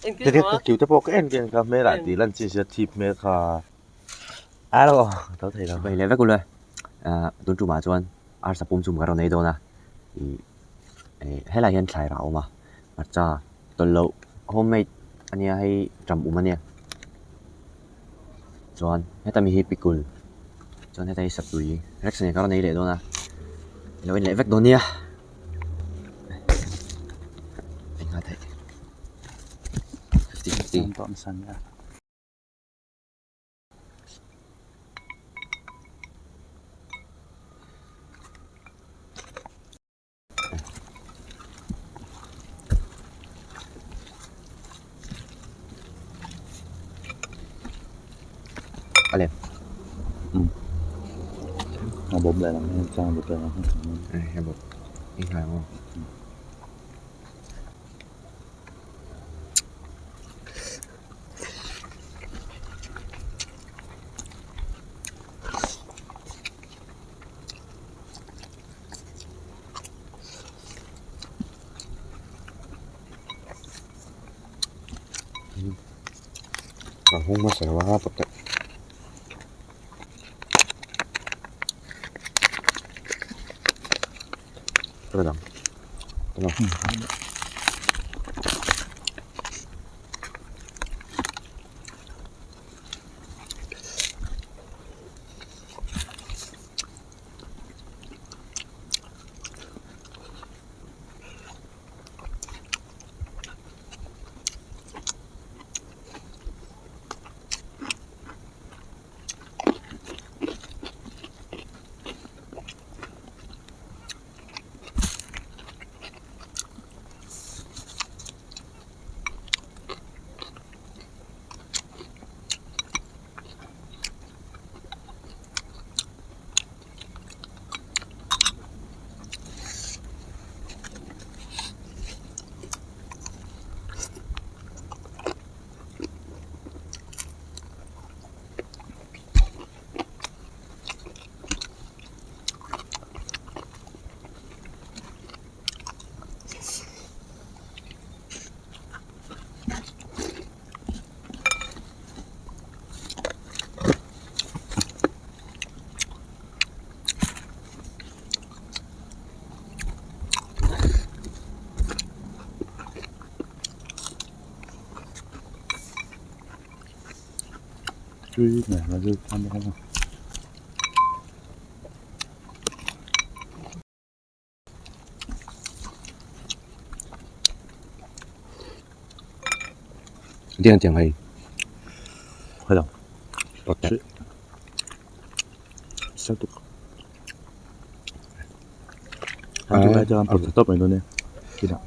Ka kiu te pawh ka en ka hmel ah tih lan chi sia thip hmel kha a lo tho thei lo. Sipai leh vek ula tun tumah chuan arsa pum chum ka rawn ei dawn a ih helai hian thlai rah a awm a hmarcha tawlh loh homemade ania hei ṭam um ania chuan heta mi hi pikul chuan heta hi sapui rex nen ka rawn ei leh dawn a i lo en leh vek dawn nia. A lem. A bawm leh lang hian chang lut ang. Hei bawm. I ngai ang aw. A hung hmasa lo a pakhat. Ka dang. Tui nè là dư ăn không Tiang tiang hei. Hay đâu. Bawk Sweet. Sao tục. Ăn chúng ta cho ăn bột top này luôn nè. Khi nào.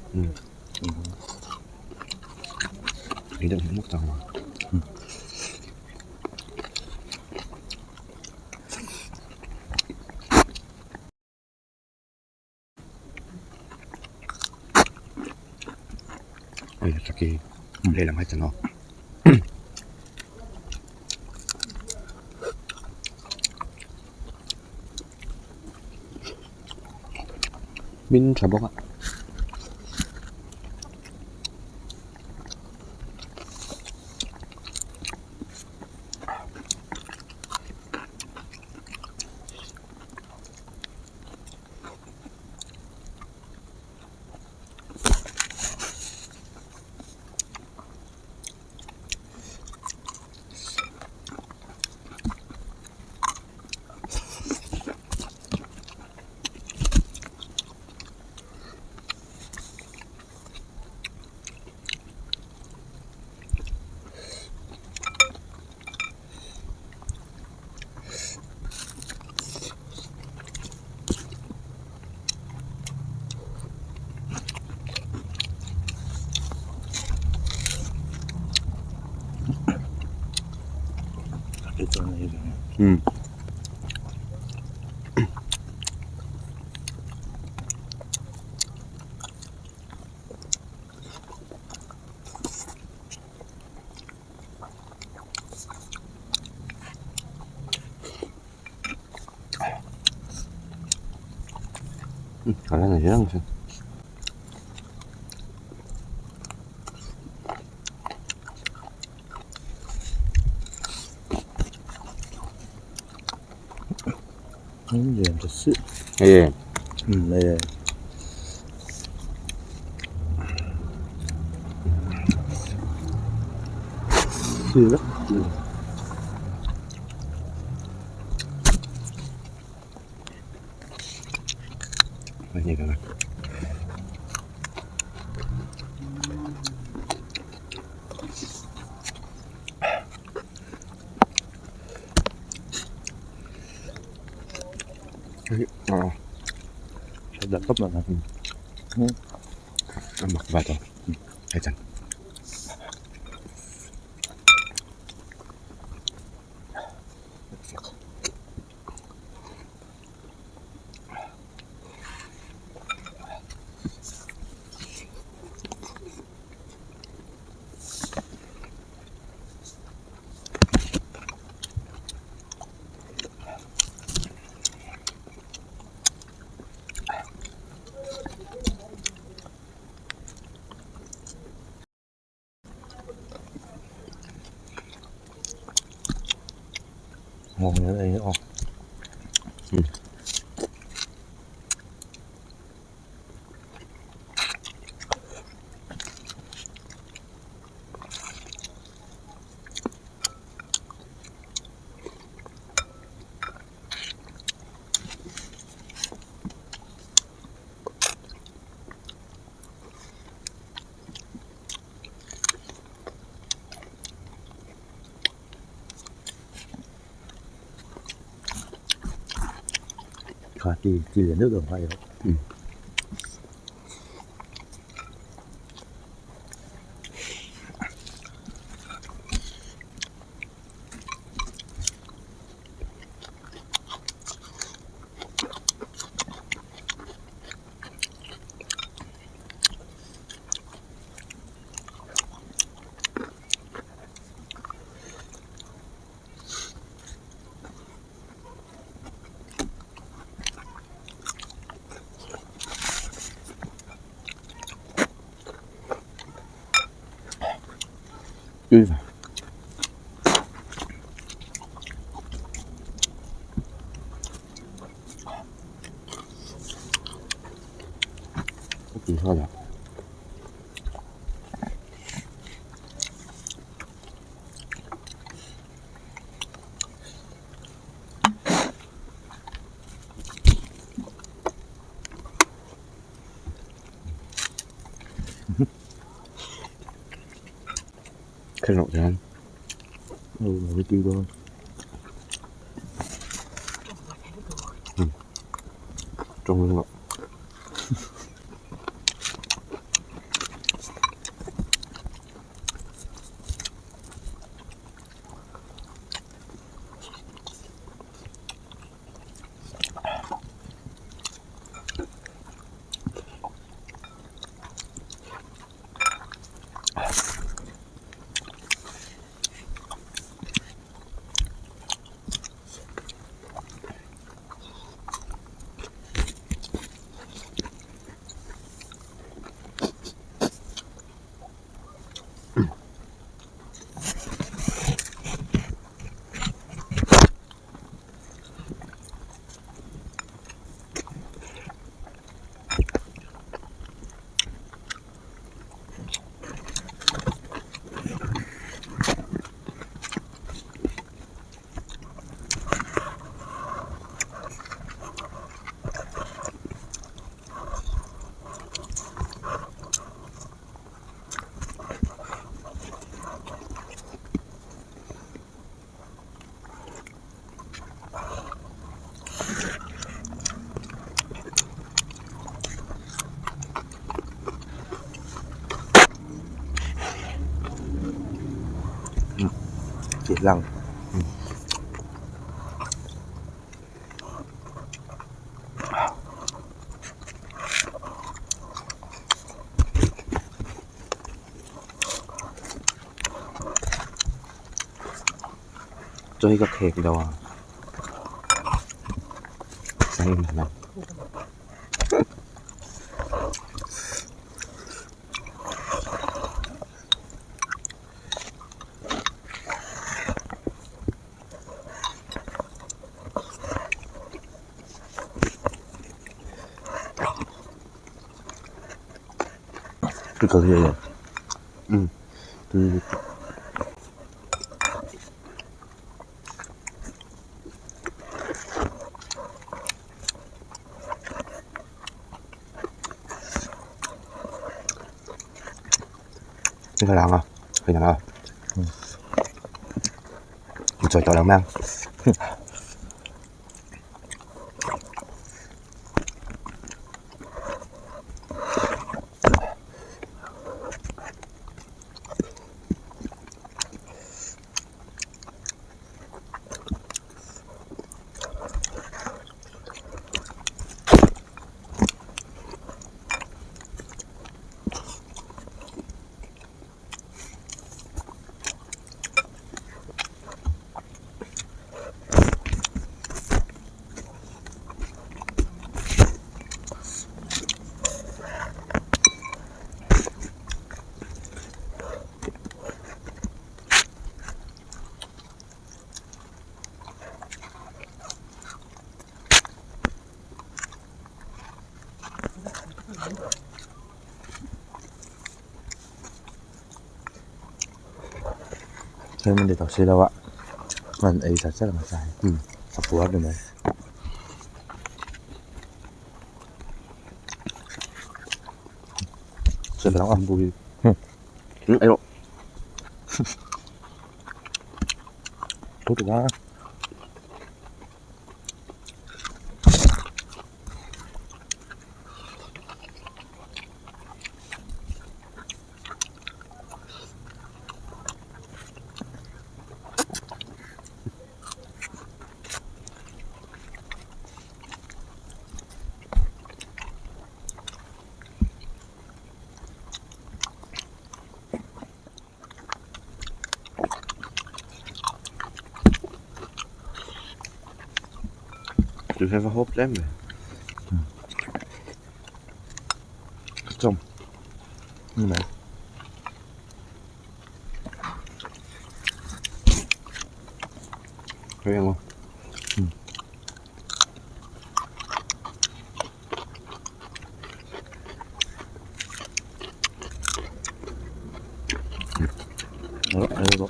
Ý định múc tàu mà. Ôi, chắc đây là mấy chân nó. Min tha bawk a. Khả năng là dễ hơn. Hei e. Ngon nữa đây nữa không? Ừ. Kha chi chi là nước đường phải không? Ừ. Tui ve. Tui tha la. Cái nọ thì ăn. Ừ, mà cái tiêu thôi. Ừ. Trong ngọt. Chỉ lăng. Ừ. Cho hi ka khek lo a. Sai na. Pickle hi a Um tui lutuk. Cái là ngon cái là ngon trời to lắm mang Hei man tawh si lo a an ei chat chat ang sai a puar ni mai. Ei rawh. Tốt quá. You have a hope them. Chồng. Như này. Thấy không? Đó, đây rồi.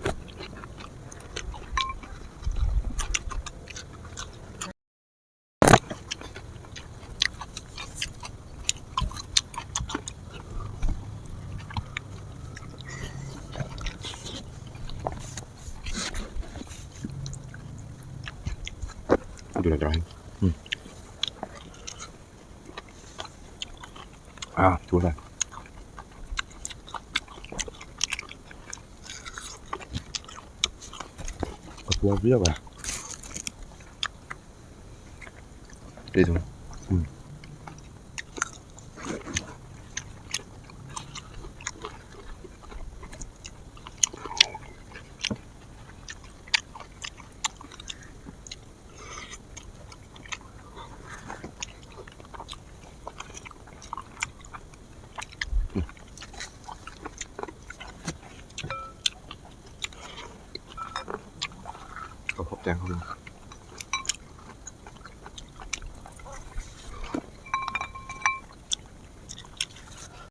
Được rồi. À, chua rồi. Có biết à? Đi thôi. Có hộp đen không?